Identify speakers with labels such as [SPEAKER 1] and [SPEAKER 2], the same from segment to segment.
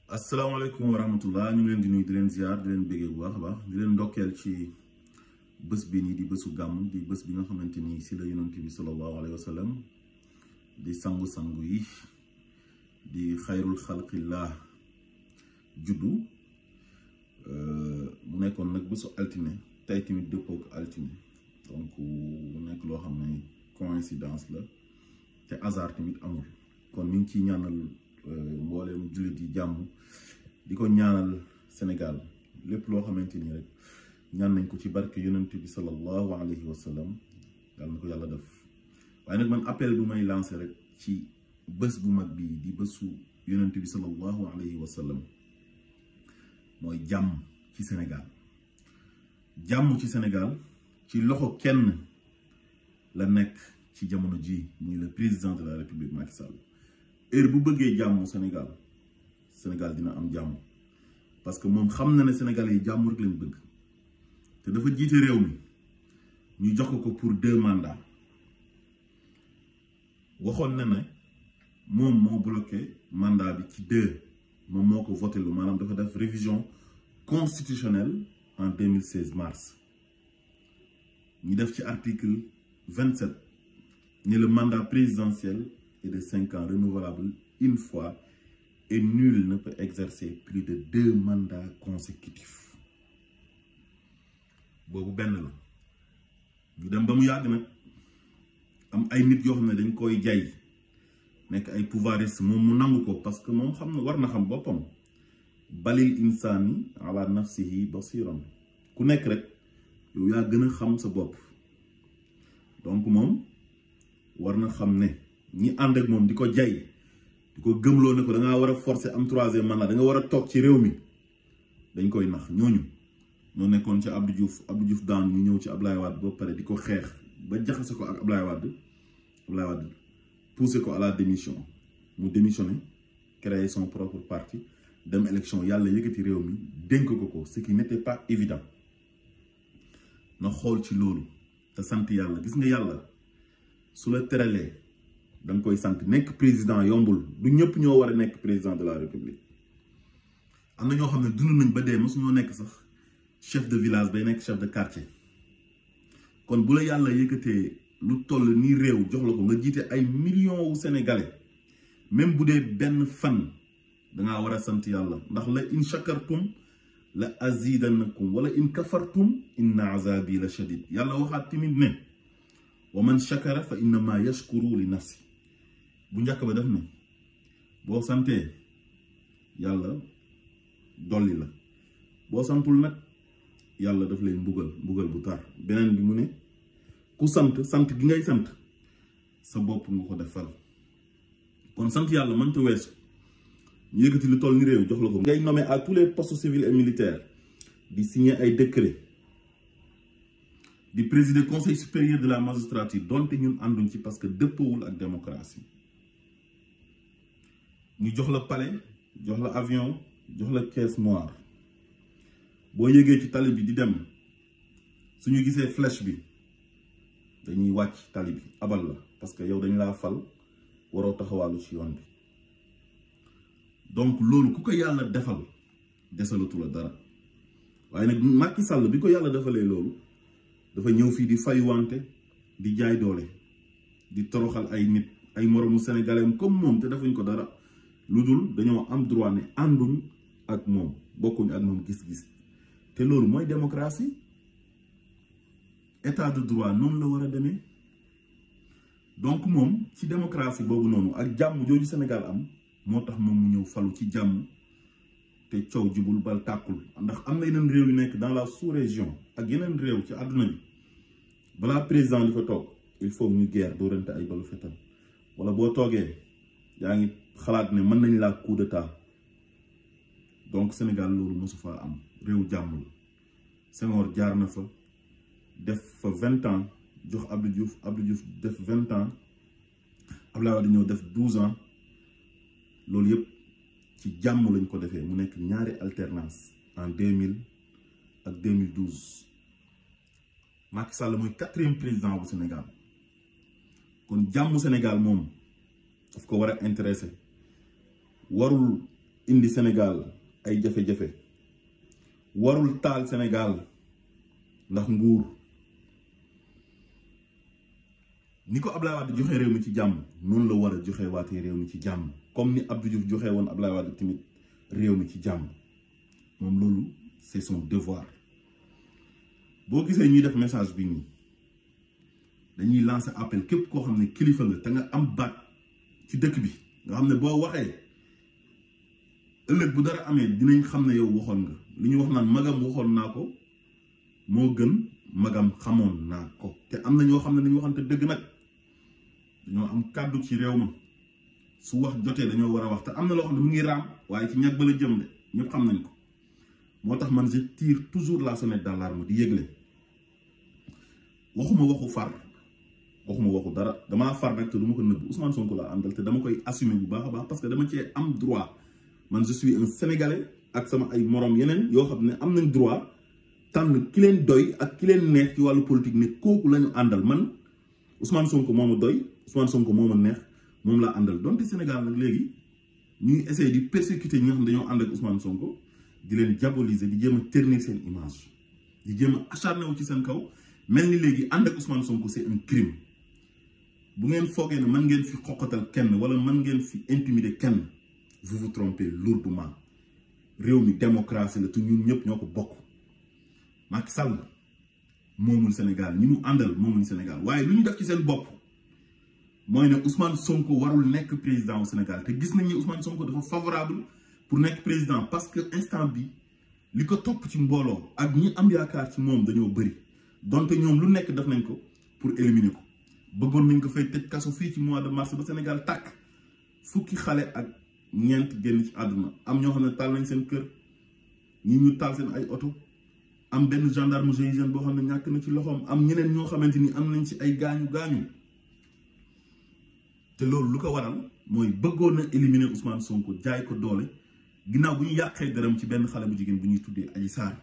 [SPEAKER 1] asalaamaaleykum wa rahmatullah ñu ngi leen di nuyu di leen ziar di leen béggee bu baax a baax di leen ndokkeel ci bés bi nii di bésu gàmm di bés bi nga xamante ni si la yonent bi sallallahu alayhi wa sallam di sangu-sangu yi di xayrul xalqillah juddu mu nekkoon nag bésu altine tey tamit dëppoo ak altine donc mu nekk loo xam ne coïncidence la te hasard tamit amul kon ñu ngi ciy ñaanal mbooleem jullit yi jàmm di ko ñaanal Sénégal lépp loo xamante ni rek ñaan nañ ko ci barke yonent bi sallallahu alayhi wa sallam yàlla na ko yàlla def waaye nag man appel bu may lancé rek ci bés bu mag bi di bésu yonent bi sallallahu alayhi wa sallam mooy jàmm ci Sénégal jàmm ci Sénégal ci loxo kenn la nekk ci jamono ji muy le président de la République Macky Sall heure bu bëggee jàmm Sénégal dina am jàmm parce que moom xam na ne Sénégal yi jàmm rek lañ bëgg te dafa jiite réew mi ñu jox ko pour 2 mandats waxoon na ne moom moo bloqué mandat bi ci 2 moom moo ko voté lu maanaam dafa def révision constitutionnelle en 2016 mars ñu def ci article 27 ni le mandat présidentiel est de 5 ans renouvelable une fois et nul ne peut exercer plus de 2 mandats consécutifs boobu benn la ñu dem ba mu yàgg nag am ay nit yoo xam ne dañ koy jay nekk ay pouvoiristes moom mu nangu ko parce que moom xam na war na xam boppam balil insaani ala nafsihi basiran ku nekk rek yow yaa gën a xam sa bopp donc moom war na xam ne ñi ànd ak moom di ko jay di ko gëmloo ne ko da ngaa war a forcer am 3e mandat da nga war a toog ci réew mi dañ koy nax ñooñu ñoo nekkoon ci Abdou Diouf daan ñu ñëw ci Ablaye Wade ba pare di ko xeex ba jaxase ko ak Ablaye Wade poussé ko à la démission mu démissionné créer son propre parti dem élection yàlla yëkkati réew mi dénk ko ce qui n'était pas évident na xool ci loolu te sant yàlla gis nga yàlla su la teralee da nga koy sant nekk président yombul du ñëpp ñoo war a nekk président de la république am na ñoo xam ne dund nañ ba dee mosu ñoo nekk sax chef de village bay nekk chef de quartier kon bu la yàlla yëkkatee lu toll nii réew jox la ko nga jiite ay millions wu sénégalais même bu dee benn fan dangaa war a sant yàlla ndax la in shakartum la azidannakum wala in kafartum inna azabi la shadid yàlla waxaat tamit ne wa man shakara fa innama yashkuru li nafsi bu njëkk ba def ne boo santee yàlla dolli la boo santul nag yàlla daf lay mbugal bu tar beneen bi mu ne ku sant gi ngay sant sa bopp nga ko defal kon sant yàlla mënta weesu ñu yëkkati lu toll ni réew jox la ko ngay nommé à tous les postes civils et militaires di signer ay décret di présider conseil supérieur de la magistrature donte ñun ànduñ ci parce que dëppawul ak démocratie ñu jox la palais jox la avion jox la caisse noire boo yëgee ci tali bi di dem suñu gisee flèche bi dañuy wàcc tali bi abal la parce que yow dañ laa fal waroo taxawaalu ci yoon bi donc loolu ku ko yàlla defal desalatu la dara waaye nag Macky Sall bi ko yàlla defalee loolu dafa ñëw fii di fayuwante di jaay doole di toroxal ay nit ay moromu sénégalais comme moom te defuñ ko dara lu dul dañoo am droit ne ànduñ ak moom bokkuñ ak moom gis-gis te loolu mooy démocratie état de droit noonu la war a demee donc moom ci démocratie boobu noonu ak jàmm jooju Sénégal am moo tax moom mu ñëw falu ci jàmm te coow jubul bal tàkkul ndax am na yeneen réew yu nekk dans la sous-région ak yeneen réew ci àdduna bi balaa président di fa toog il faut ñu guerre doorante ay balu fetal wala boo toogee yaa ngi xalaat ne mën nañ laa coup d'état donc Sénégal loolu mosu faa am réew jàmm la Senghor jaar na fa def fa 20 ans jox Abdou Diouf def 20 ans Abdoulaye Wade ñëw def 12 ans loolu yëpp ci jàmm lañ ko defee mu nekk ñaari alternance en 2000 ak 2012 Macky Sall mooy 4e président bu Sénégal kon jàmm Sénégal moom daf ko war a intéressé warul indi Sénégal ay jafe-jafe warul taal Sénégal ndax nguur ni ko Ablaye Wade joxe réew mi ci jàmm noonu la war a joxe waatee réew mi ci jàmm comme ni Abdou Diouf joxe woon Ablaye Wade tamit réew mi ci jàmm moom loolu c'est son devoir. boo gisee ñuy def message bi nii dañuy lancer appel képp koo xam ne kilifa nga te nga am baat ci dëkk bi nga xam ne boo waxee ëllëg bu dara amee dinañ xam ne yow waxoon nga li ñu wax naan magam waxoon naa ko moo gën magam xamoon naa ko te am na ñoo xam ne dañu waxante dëgg nag dañoo am kàddu ci réew ma su wax jotee dañoo war a wax te am na loo xam ne mu ngi raam waaye ci ñag ba la jëm de ñëpp xam nañ ko moo tax man je tire toujours la sonnette d'alarme di yëgle waxuma waxu far waxuma waxu dara damaa far rek te du ma ko nëbb Ousmane Sonko laa àndal te dama koy assumer bu baax a baax parce que dama cee am droit man je suis un sénégalais ak sama ay morom yeneen yoo xam ne am nañ droit tànn ki leen doy ak ki leen neex ci wàllu politique ne kooku la ñu àndal man Ousmane Sonko moo ma doy Ousmane Sonko moo ma neex moom laa àndal donte Sénégal nag léegi ñuy essayer di persécuter ñi nga xam ne dañoo ànd ak Ousmane Sonko di leen diaboliser di jéem a ternir seen image di jéem a acharné wu ci seen kaw mel ni léegi ànd ak Ousmane Sonko c'est un crime bu ngeen foogee ne mën ngeen fi xoqatal kenn wala mën ngeen fi intimider kenn vous vous trompez lourdement réew mi démocratie la te ñun ñëpp ñoo ko bokk Macky Sall moomul Sénégal ñi mu àndal moomul Sénégal waaye lu ñu def ci seen bopp mooy ne Ousmane Sonko warul nekk président au Sénégal te gis nañ ni Ousmane Sonko dafa favorable pour nekk président parce que instant bi li ko topp ci mbooloo ak ñi am yaakaar ci moom dañoo bëri donte ñoom lu nekk def nañ ko pour éliminer ko bëggoon nañ ko fay tëj kaso fii ci mois de mars ba Sénégal tàkk fukki xale ak ñeent génn ci àdduna am ñoo xam ne taal nañ seen kër ñi ñu taal seen ay oto am benn gendarme GIGN boo xam ne ñàkk na ci loxoom am ñeneen ñoo xamante ni am nañ ci ay gaañu te loolu lu ko waral mooy bëggoon na éliminer Ousmane Sonko jaay ko doole ginnaaw bu ñu yàqee dërëm ci benn xale bu jigéen bu ñuy tuddee Adji Sarr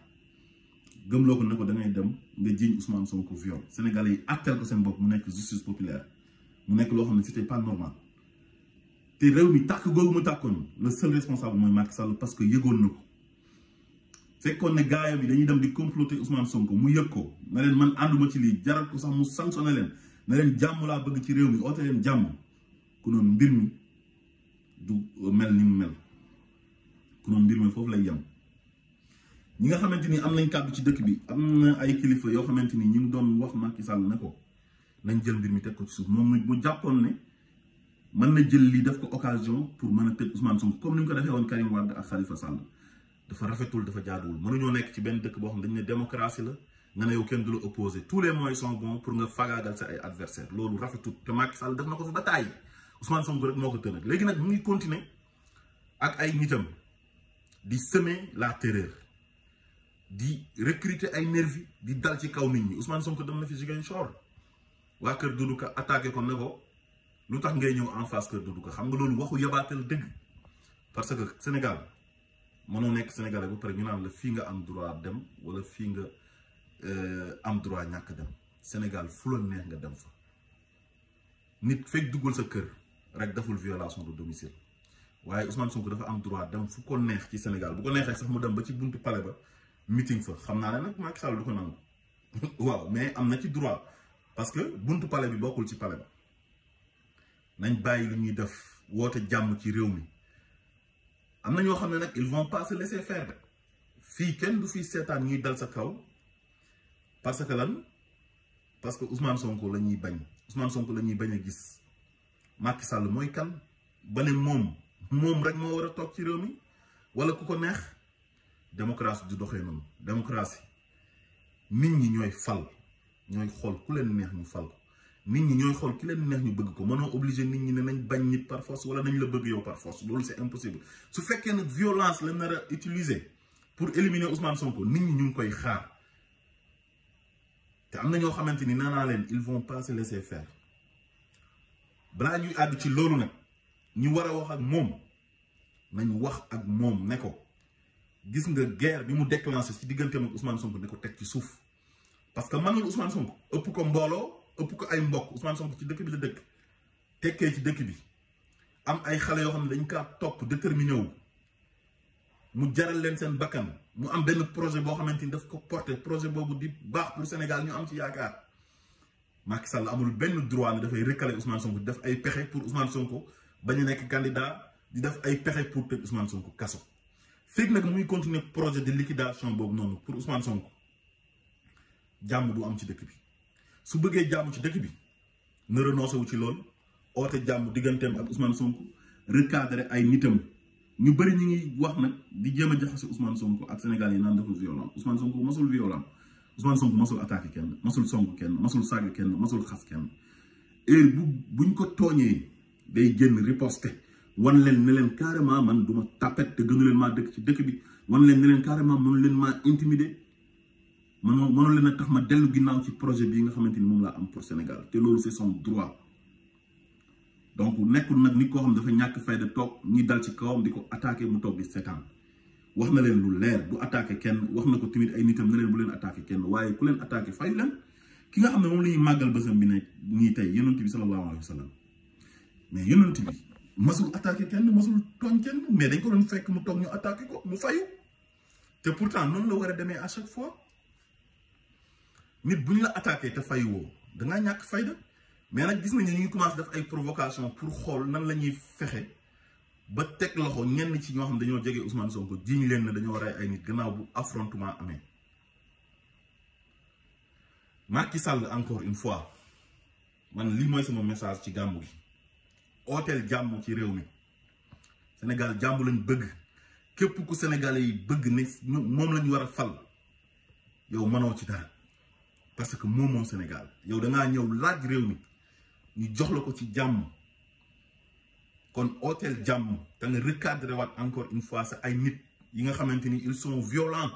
[SPEAKER 1] gëmloo ko ne ko da ngay dem nga jiiñ Ousmane Sonko viol Sénégalais yi àtteel ko seen bopp mu nekk justice populaire mu nekk loo xam ne c'était pas normal te réew mi tàkk googu mu tàkkoon le seul responsable mooy Macky Sall parce que yëgoon na ko fekkoon ne gaayam yi dañuy dem di comploter Ousmane Sonko mu yëg ko na leen man ànduma ci lii jaral ko sax mu sanctionné leen na leen jàmm laa bëgg ci réew mi oote leen jàmm ku noonu mbir mi du mel ni mu mel ku noonu mbir mi foofu lay yem ñi nga xamante ni am nañ kàddu ci dëkk bi am na ay kilifa yoo xamante ni ñu ngi doon wax Macky Sall ne ko nañ jël mbir mi teg ko ci suuf moom mu jàppoon ne mën na jël lii def ko occasion pour mën a tëj Ousmane Sonko comme ni ñu ko defee woon Karim Wade ak Khalifa Sall dafa rafetul dafa jaaduwul mënuñoo nekk ci benn dëkk boo xam dañ ne démocratie la nga ne yow kenn du la opposé tous les moyens sont bons pour nga fagaagal sa ay adversaires loolu rafetul te Macky Sall def na ko fi ba tàyyi Ousmane Sonko rek moo ko tënk léegi nag mu ngi continuer ak ay nitam di semer la terreur di recruter ay nervi di dal ci kaw nit ñi Ousmane Sonko dem na fi Ziguinchor waa kër Doudou Ka attaqué ko ne ko lu tax ngay ñëw en face kër Doudou Ka xam nga loolu waxu yabaatal dëgg parce que Sénégal mënoo nekk Sénégalais ba pare ñu naan la fii nga am droit dem wala fii nga am droit ñàkk dem Sénégal fu la neex nga dem fa nit fekk duggul sa kër rek deful violation de domicile waaye Ousmane Sonko dafa am droit dem fu ko neex ci Sénégal bu ko neexee sax mu dem ba ci buntu palais ba meeting fa xam naa ne nag Macky Sall du ko nangu waaw mais am na ci droit parce que buntu palais bi bokkul ci palais ba nañ bàyyi lu ñuy def woote jàmm ci réew mi am na ñoo xam ne nag ils vont pas se laisser faire de fii kenn du fi seetaan ñuy dal sa kaw parce que lan parce que Ousmane Sonko la ñuy bañ Ousmane Sonko la ñuy bañ a gis Macky Sall mooy kan ba ne moom rek moo war a toog ci réew mi wala ku ko neex démocratie du doxee noonu démocratie nit ñi ñooy fal ñooy xool ku leen neex ñu fal ko nit ñi ñooy xool ki leen neex ñu bëgg ko mënoo obligé nit ñi ne nañ bañ nit par force wala nañ la bëgg yow par force loolu c'est impossible su fekkee nag violence la nar a utiliser pour éliminer Ousmane Sonko nit ñi ñu ngi koy xaar te am na ñoo xamante ni nee naa leen ils vont pas se laisser faire balaa ñuy àgg ci loolu nag ñu war a wax ak moom nañu wax ak moom ne ko gis nga guerre bi mu déclenché ci digganteem ak Ousmane Sonko ne ko teg ci suuf parce que manul Ousmane Sonko ëpp ko mbooloo ëpp ko ay mbokk Ousmane Sonko ci dëkk bi la dëkk tekkee ci dëkk bi am ay xale yoo xam ne dañ kaa topp déterminé wu mu jaral leen seen bakkan mu am benn projet boo xamante ni daf ko porter projet boobu di baax pour Sénégal ñu am ci yaakaar Macky Sall amul benn droit ne dafay recaler Ousmane Sonko di def ay pexe pour Ousmane Sonko bañ a nekk candidat di def ay pexe pour tëj Ousmane Sonko kaso fekk nag muy continuer projet de liquidation boobu noonu pour Ousmane Sonko jàmm du am ci dëkk bi su bëggee jàmm ci dëkk bi na renoncé wu ci loolu oote jàmm digganteem ak Ousmane Sonko recadrer ay nitam ñu bëri ñi ngi wax nag di jéem a jaxase Ousmane Sonko ak Sénégal yi naan dafa violent Ousmane Sonko masul violent Ousmane Sonko masul attaqué kenn masul song kenn masul saaga kenn masul xas kenn heure buñ ko tooñee day génn riposte wan leen ne leen carrément man du ma tapet te gënu leen maa dëkk ci dëkk bi wan leen ne leen carrément mënu leen maa intimider mënu leen a tax ma dellu ginnaaw ci projet bii nga xamante ni moom laa am pour Sénégal te loolu c'est son droit donc nekkul nag nit koo xam dafa ñàkk fayda toog ñi dal ci kawam di ko attaqué mu toog di seetaan wax na leen lu leer du attaqué kenn wax na ko tamit ay nitam ne leen bu leen attaqué kenn waaye ku leen attaqué fayu leen ki nga xam ne moom la ñuy màggal bésam bi ne nii tey yonent bi sallallahu alayhi wa sallam mais yonent bi masul attaqué kenn masul tooñ kenn mais dañ ko doon fekk mu toog ñu attaqué ko mu fayu te pourtant noonu la war a demee à chaque fois nit bu ñu la attaqué te fayu woo dangaa ñàkk fayda mais nag gis nañu ñu ngi commencé def ay provocation pour xool nan la ñuy fexe ba teg loxo ñenn ci ñoo xam dañoo jege Ousmane Sonko jiñ leen ne dañoo rey ay nit gannaaw bu affrontement amee Macky Sall encore une fois man lii mooy sama message ci gàmmu gi ooteel jàmm ci réew mi Sénégal jàmm lañ bëgg képp ku Sénégalais yi bëgg ne moom lañu war a fal yow mënoo ci dara parce que moom Sénégal yow dangaa ñëw laaj réew mi ñu jox la ko ci jàmm kon hôtel jàmm te nga recadrer waat encore une fois sa ay nit yi nga xamante ni ils sont violents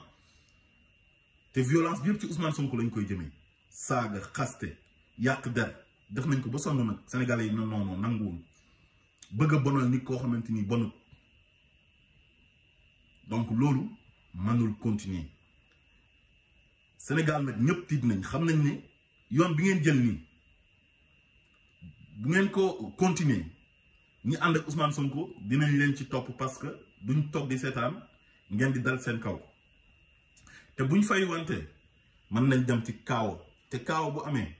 [SPEAKER 1] te violence bi yëpp ci Ousmane Sonko lañ koy jëmee saaga xaste yàq der def nañ ko ba sonn nag Sénégalais yi non nanguwul bëgg a bonal nit koo xamante ni bonut donc loolu mënul continuer Sénégal nag ñëpp tiit nañ xam nañ ne yoon bi ngeen jël nii bu ngeen ko continuer ñi ànd ak Ousmane Sonko dinañ leen ci topp parce que duñ toog di seetaan ngeen di dal seen kaw te buñ fay wante mën nañ dem ci kaaw te kaaw bu amee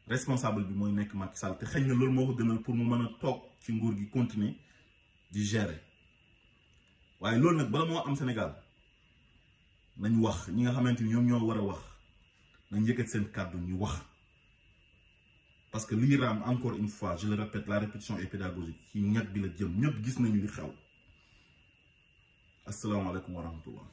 [SPEAKER 1] responsable bi mooy nekk Macky Sall te xëy na loolu moo ko gënal pour mu mën a toog ci nguur gi continuer di gérer waaye loolu nag bala moo am Sénégal nañ wax ñi nga xamante ni ñoom ñoo war a wax nañ yëkkat seen kàddu ñu wax parce que lii raam encore une fois je le répète la répétition est pédagogique ci ñett bi la jëm ñëpp gis nañu li xew asalaamaaleykum wa rahmatullah